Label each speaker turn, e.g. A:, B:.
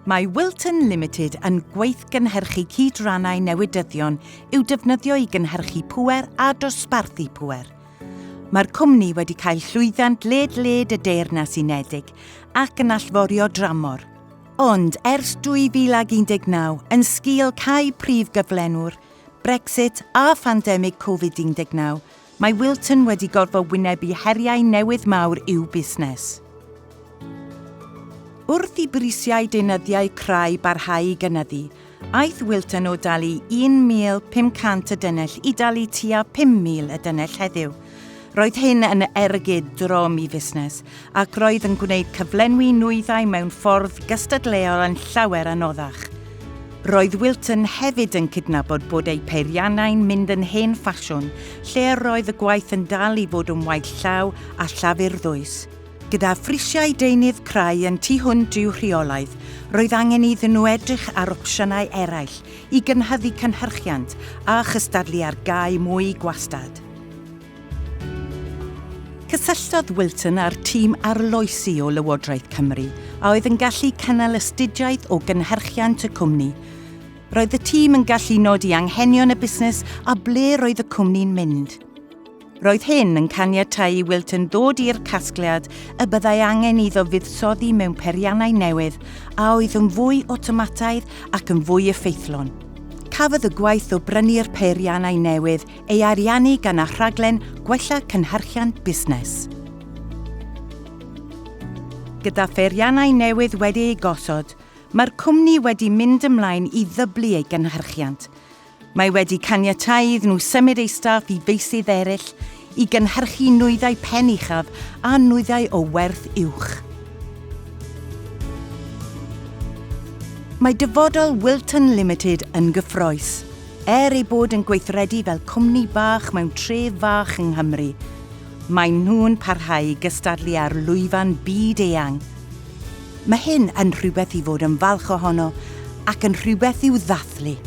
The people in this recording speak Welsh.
A: Mae Wilton Limited yn gweithgynhyrchu cydrannau newidyddion i'w defnyddio i gynhyrchu pŵer a dosbarthu pŵer. Mae'r cwmni wedi cael llwyddiant led-led y Deyrnas Unedig ac yn allforio dramor. Ond ers 2019, yn sgil cau prif gyflenwr, Brexit a phandemig Covid 19, mae Wilton wedi gorfod wynebu heriau newydd mawr i'w busnes. Wrth i brisiau deunyddiau crai barhau i gynyddu, aeth Wilton o dalu 1,500 y dynnell i dalu tua 5,000 y dynnell heddiw. Roedd hyn yn ergyd drom i fusnes, ac roedd yn gwneud cyflenwi nwyddau mewn ffordd gystadleuol yn llawer anoddach. Roedd Wilton hefyd yn cydnabod bod eu peiriannau'n mynd yn hen ffasiwn, lle yr oedd y gwaith yn dal i fod yn waith llaw a llafur ddwys. Gyda phrisiau deunydd crai yn tu hwnt i'w rheolaidd, roedd angen iddyn nhw edrych ar opsiynau eraill i gynhyddu cynhyrchiant a chystadlu ar gae mwy gwastad. Cysylltodd Wilton â'r tîm arloesi o Lywodraeth Cymru a oedd yn gallu cynnal astudiaeth o gynhyrchiant y cwmni. Roedd y tîm yn gallu nodi anghenion y busnes a ble roedd y cwmni'n mynd. Roedd hyn yn caniatáu i Wilton ddod i'r casgliad y byddai angen iddo fuddsoddi mewn peiriannau newydd a oedd yn fwy awtomataidd ac yn fwy effeithlon. Cafodd y gwaith o brynu'r peiriannau newydd ei ariannu gan y rhaglen Gwella Cynhyrchiant Busnes. Gyda pheiriannau newydd wedi eu gosod, mae'r cwmni wedi mynd ymlaen i ddyblu ei gynhyrchiant, Mae wedi caniatáu iddyn nhw symud eu staff i feysydd eraill i gynhyrchu nwyddau pen uchaf a nwyddau o werth uwch. Mae dyfodol Wilton Limited yn gyffrous. Er ei bod yn gweithredu fel cwmni bach mewn tref fach yng Nghymru, maen nhw'n parhau i gystadlu ar lwyfan byd eang. Mae hyn yn rhywbeth i fod yn falch ohono ac yn rhywbeth i'w ddathlu.